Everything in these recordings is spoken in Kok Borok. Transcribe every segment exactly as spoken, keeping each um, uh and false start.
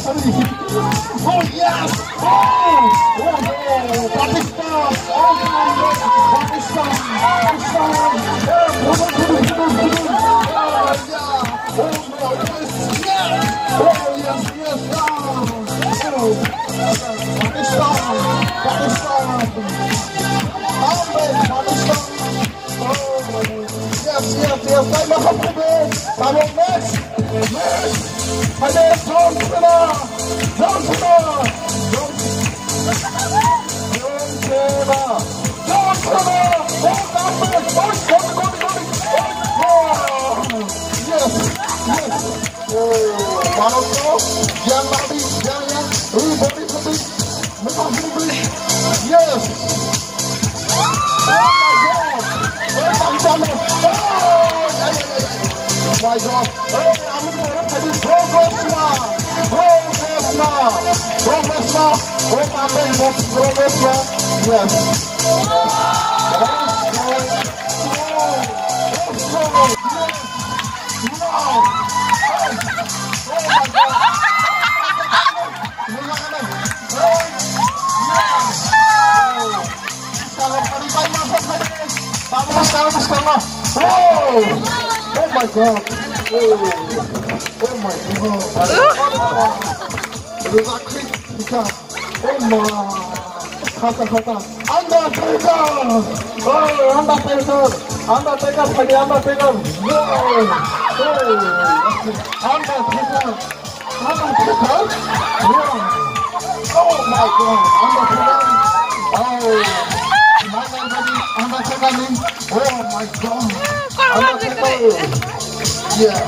Oh, yes! Oh! Oh, no! Pakistan! Oh, no! Pakistan! Pakistan! Oh, yeah! Oh, no! Yes! Yes! Oh, yes, yes! Ah! Oh! Pakistan! Pakistan! Amen! Pakistan! Oh, yes, yes, yes. Line up, come on. Come on, next. Next. Come on, John Cena. John Cena. John, John Cena. John Cena. Oh, that's it. Oh, go, go, go, go. Oh, yes, yes. Oh, Bharat ko, Jan Bhabi, Jan, Jan. Everybody, everybody. Yes! Oh my God! Oh my God! Oh, ay, ay, ay, ay. Oh my God! Oh, I'm gonna say this. Progress na! Progress na! Progress na! Oh my God! Progress na! Yes! Oh, oh, oh, oh, yes! Wow! Hey! Oh my God! Oh my God. Oh, oh my God. Rwjakli, rwjak. Oh my. Khata, khata. Undertaker. Oh, Undertaker. Undertaker, phaidi Undertaker. Wow. Oh. Undertaker. Undertaker? Wow. Oh my God, Undertaker. Oh, my God, Undertaker ni. Oh my God. Undertaker. Yeah.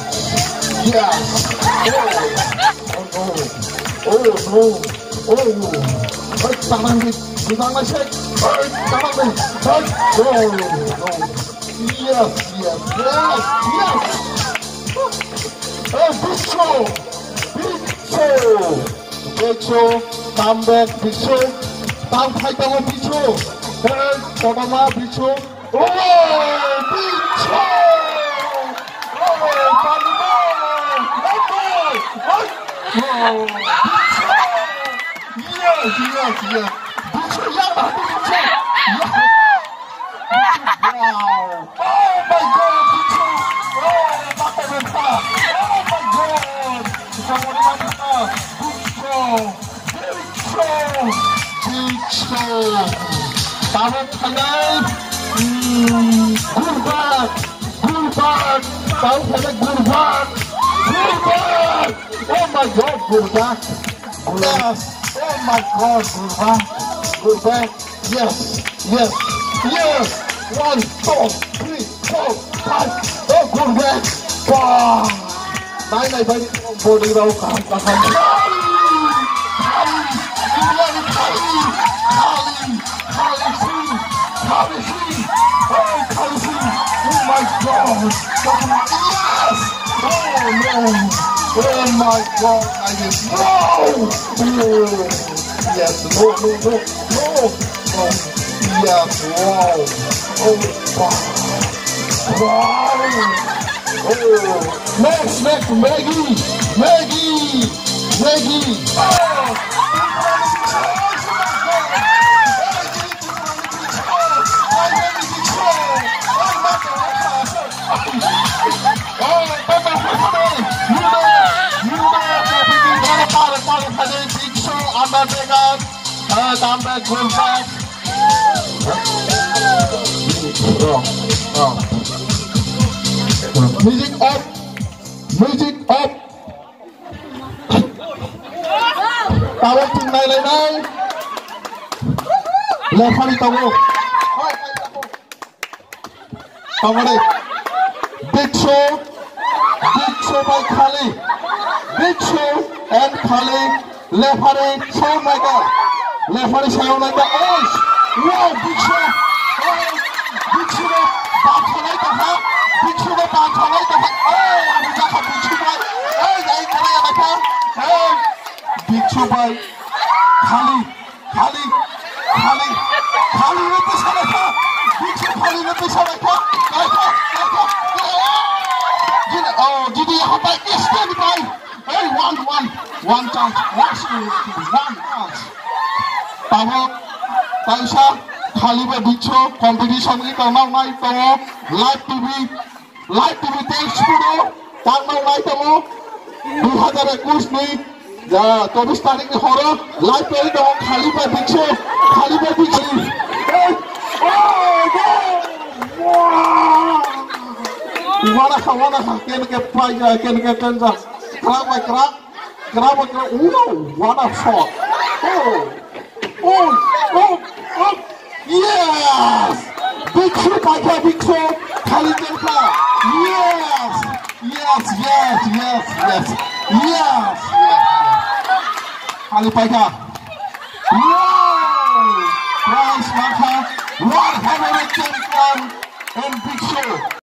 Yeah. Oh. Oh, oh. Oh, no. Oh. Hey, tamang di. Di tamang sek. Hey, tamang di. Hey. Oh, no. Yes, yes, yes, yes. Hey, Bishu. Bishu. Bishu, come back, Bishu. Tang phai tongo, Bishu. Hey, Kodama, Bishu. Oh, Bishu. Oh, Kodama. Oh, oh, oh, Bishu. Yes, yes, yes. Bishu, yeah, Bishu. Yeah. Wow! Oh my God, Bishu! Oh, Papa Menta! Oh my God! Papa Menta! Bishu! Bishu! Bishu! Tabuk phainai, mm, Gurbak! Gurbak! Tabuk phainai Gurbak! Gurbak! Oh my God, Gurbak! Yes! Oh my God, Gurbak! Gurbak! Yes, yes, yes. One, two, three, four, five. Oh, good work. Wow. Nai, nai, bai, body rao kaham, kaham. Khali, khali, Indian khali, khali, khali Singh, khali Singh. Oh, khali Singh. Oh my God. Kaham. Yes. Oh no. Oh my God. I did. Wow. Oh. Yes, no, no, no, no, no. Yes, wow. Oh, wow. Wow. Oh, next, next, Maggie, Maggie, Maggie. Oh, Undertaker. Uh, come back, good back. Wrong. Wrong. Music off. Music off. Tabuk thwng nailainai. Referee tongo. Tamani Big Show, Big Show bai Khali, Big Show and Khali, referee sayang naikha, referee sayang naikha, oh, wow, Big Show, oh, Big Show no banthalai tongkha, Big Show no banthalai tongkha, oh, rwjakha Big Show bai, oh, jai khalai naikha, oh, Big Show bai Khali. Khali, Khali, Khali no twi salai kha. Big Show Khali no twi salai kha. Naikha, naikha. Jini, oh, jini yaha bai, S T ni bai. Hey, one, one. One chance, one chance. Tabok kaisa khaliba Biksu competition ni tongnai tongo, live T V, live T V tei studio tangnai tongo. Dui hazar ekush ni, ya, chobbish tarik ni horo live tei tongo khaliba Biksu, khaliba Biksu. Hey, oh, no! Wow! Wana kha, wana kha, ken ke pai ja, ken ke ten ja. Krak bai krak. Grab a grab. Wow, what a shot. Oh. Oh, oh, oh. Yes! Biksu paikha, Biksu. Khali chelkha. Yes! Yes, yes, yes, yes. Yes, yes, yes. Khali paikha. Wow! Prize mankha one hundred champion and Biksu.